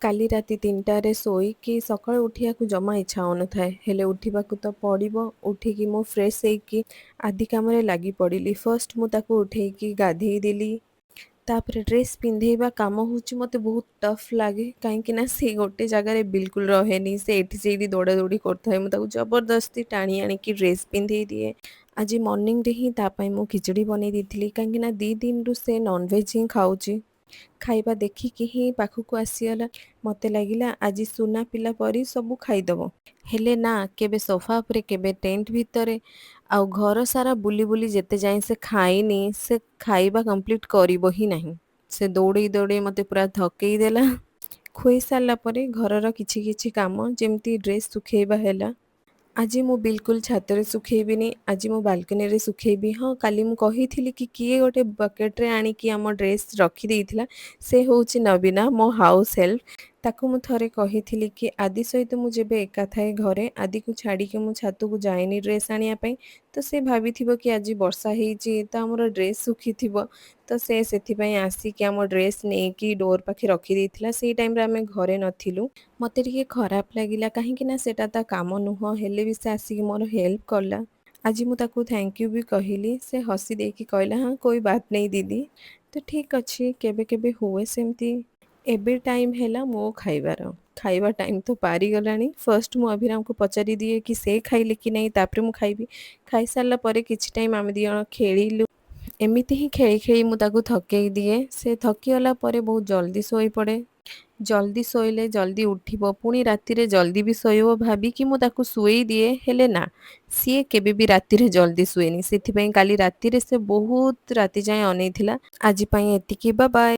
କାଲି ରାତି 3ଟାରେ ଶୋଇକି ସକାଳୁ ଉଠିବାକୁ ଜମା ଇଚ୍ଛା ହେଉନଥାଏ, ହେଲେ ଉଠିବାକୁ ତ ପଡ଼ିବ। ଉଠିକି ମୁଁ ଫ୍ରେଶ୍ ହେଇକି ଆଦି କାମରେ ଲାଗି ପଡ଼ିଲି। ଫାର୍ଷ୍ଟ ମୁଁ ତାକୁ ଉଠେଇକି ଗାଧେଇ ଦେଲି। ତାପରେ ଡ୍ରେସ୍ ପିନ୍ଧେଇବା କାମ ହେଉଛି ମୋତେ ବହୁତ ଟଫ୍ ଲାଗେ, କାହିଁକି ନା ସେ ଗୋଟେ ଜାଗାରେ ବିଲକୁଲ ରହେନି। ସେ ଏଠି ସେଇଠି ଦୌଡ଼ା ଦୌଡ଼ି କରୁଥାଏ। ମୁଁ ତାକୁ ଜବରଦସ୍ତି ଟାଣି ଆଣିକି ଡ୍ରେସ୍ ପିନ୍ଧେଇ ଦିଏ। ଆଜି ମର୍ଣ୍ଣିଂରେ ହିଁ ତା ପାଇଁ ମୁଁ ଖିଚଡ଼ି ବନେଇ ଦେଇଥିଲି, କାହିଁକି ନା 2 ଦିନରୁ ସେ ନନଭେଜ୍ ହିଁ ଖାଉଛି। ଖାଇବା ଦେଖିକି ହିଁ ପାଖକୁ ଆସିଗଲା। ମୋତେ ଲାଗିଲା ଆଜି ସୁନା ପିଲା ପରି ସବୁ ଖାଇଦେବ, ହେଲେ ନା, କେବେ ସୋଫା ଉପରେ, କେବେ ଟେଣ୍ଟ ଭିତରେ ଆଉ ଘର ସାରା ବୁଲି ବୁଲି ଯେତେ ଯାଏଁ ସେ ଖାଇନି, ସେ ଖାଇବା କମ୍ପ୍ଲିଟ୍ କରିବ ହିଁ ନାହିଁ। ସେ ଦୌଡ଼େଇ ଦୌଡ଼େଇ ମୋତେ ପୁରା ଥକେଇ ଦେଲା। ଖୁଏଇ ସାରିଲା ପରେ ଘରର କିଛି କିଛି କାମ, ଯେମିତି ଡ୍ରେସ୍ ଶୁଖେଇବା ହେଲା। ଆଜି ମୁଁ ବିଲକୁଲ ଛାତରେ ଶୁଖେଇବିନି, ଆଜି ମୁଁ ବାଲକୋନିରେ ଶୁଖେଇବି। ହଁ, କାଲି ମୁଁ କହିଥିଲି କି କିଏ ଗୋଟେ ବକେଟରେ ଆଣିକି ଆମ ଡ୍ରେସ୍ ରଖିଦେଇଥିଲା। ସେ ହେଉଛି ନବୀନା, ମୋ ହାଉସ୍ ହେଲ୍ପ। ତାକୁ ମୁଁ ଥରେ କହିଥିଲି କି ଆଦି ସହିତ ମୁଁ ଯେବେ ଏକା ଥାଏ ଘରେ, ଆଦିକୁ ଛାଡ଼ିକି ମୁଁ ଛାତକୁ ଯାଏନି ଡ୍ରେସ୍ ଆଣିବା ପାଇଁ। ତ ସେ ଭାବିଥିବ କି ଆଜି ବର୍ଷା ହେଇଛି ତ ଆମର ଡ୍ରେସ୍ ଶୁଖିଥିବ। ତ ସେ ସେଥିପାଇଁ ଆସିକି ଆମ ଡ୍ରେସ୍ ନେଇକି ଡୋର୍ ପାଖେ ରଖିଦେଇଥିଲା। ସେଇ ଟାଇମ୍ରେ ଆମେ ଘରେ ନଥିଲୁ। ମୋତେ ଟିକେ ଖରାପ ଲାଗିଲା, କାହିଁକି ନା ସେଇଟା ତା କାମ ନୁହଁ, ହେଲେ ବି ସେ ଆସିକି ମୋର ହେଲ୍ପ କଲା। ଆଜି ମୁଁ ତାକୁ thank you ବି କହିଲି। ସେ ହସି ଦେଇକି କହିଲା, "ହଁ, कोई बात नहीं दीदी।" ତ ଠିକ୍ ଅଛି, କେବେ କେବେ ହୁଏ ସେମିତି। ଏବେ ଟାଇମ୍ ହେଲା ମୋ ଖାଇବାର। ଖାଇବା ଟାଇମ୍ ତ ପାରିଗଲାଣି। ଫାର୍ଷ୍ଟ ମୁଁ ଅଭିରାମକୁ ପଚାରି ଦିଏ କି ସେ ଖାଇଲେ କି ନାହିଁ, ତାପରେ ମୁଁ ଖାଇବି। ଖାଇସାରିଲା ପରେ କିଛି ଟାଇମ୍ ଆମେ 2 ଜଣ ଖେଳିଲୁ। ଏମିତି ହିଁ ଖେଳି ଖେଳି ମୁଁ ତାକୁ ଥକେଇ ଦିଏ। ସେ ଥକିଗଲା ପରେ ବହୁତ ଜଲ୍ଦି ଶୋଇପଡ଼େ। ଜଲ୍ଦି ଶୋଇଲେ ଜଲ୍ଦି ଉଠିବ, ପୁଣି ରାତିରେ ଜଲ୍ଦି ବି ଶୋଇବ ଭାବିକି ମୁଁ ତାକୁ ଶୁଏଇ ଦିଏ। ହେଲେ ନା, ସିଏ କେବେ ବି ରାତିରେ ଜଲ୍ଦି ଶୁଏନି। ସେଥିପାଇଁ କାଲି ରାତିରେ ସେ ବହୁତ ରାତି ଯାଏଁ ଅନେଇଥିଲା। ଆଜି ପାଇଁ ଏତିକି, ବାଏ।